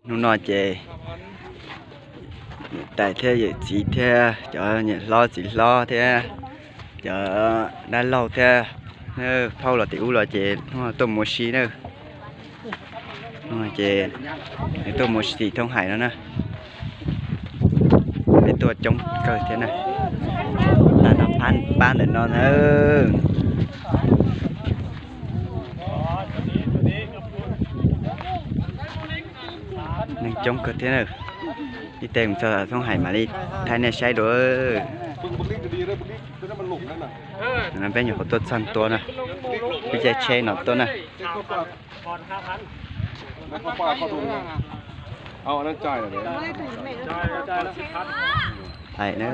Hnub no ces niam tais thiab yawm txiv thiab cov niam hlob txiv hlob thiab cov dab laug thiab phauj los tim ub los ces tuaj mus ua si na. Ces nws tuaj mus ua si tim Thoob Hais no na. Peb tuaj coob kawg thiab na. Tag no pab ntawm no na. Neeg coob kawg thiab na. Ib teg mus txog Thoob Hais mam li thaij nej saib dua. Peb nyuam qhuav tuaj txog ntua na, peb caij tsheb no tuaj na. Hais na.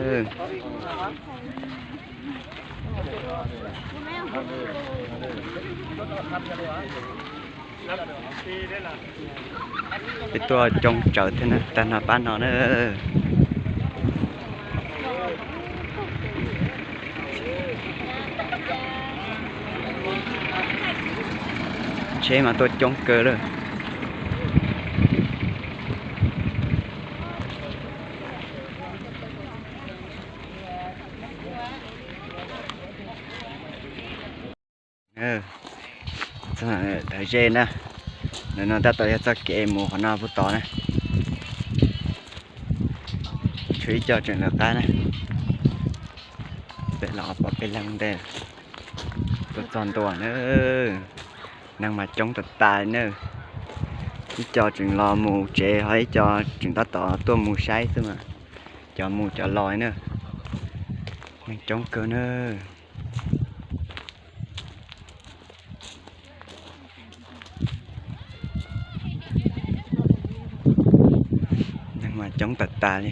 Peb tuaj coob tsawv thiab na, tag no pab no na. Tsheb mas tuaj coob kawg lawm. Thawj ze na, ntawm no tab tom yog txoj kev mus qhov no puag tod na. Tshuav ib co tseem lawv qab na. Peb los pom peb leeg ntej. Tuaj txog ntua na, neeg mas coob tas tas li na. Ib co tseem los mus tsev ho ib co tseem tab tom tuaj mus saib xwb mas, cov mus cov los na. Neeg coob kawg na. Neeg mas coob tas tas li.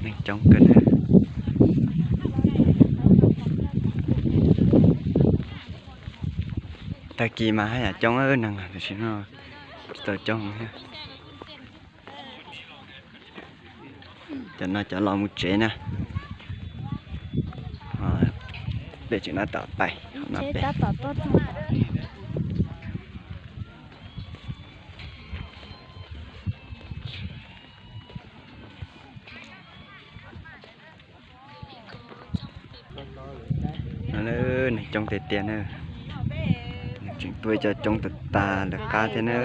Neeg coob kawg na. Tag kis mas haj yam coob neeg, tam sim no tsis tau coob thiab. Cov no cov los mus tsev na. Peb tseem tab tom pais no pem. Neeg coob tiag tiag na. Tseem tuaj ib co coob tas tas lawv qab thiab na.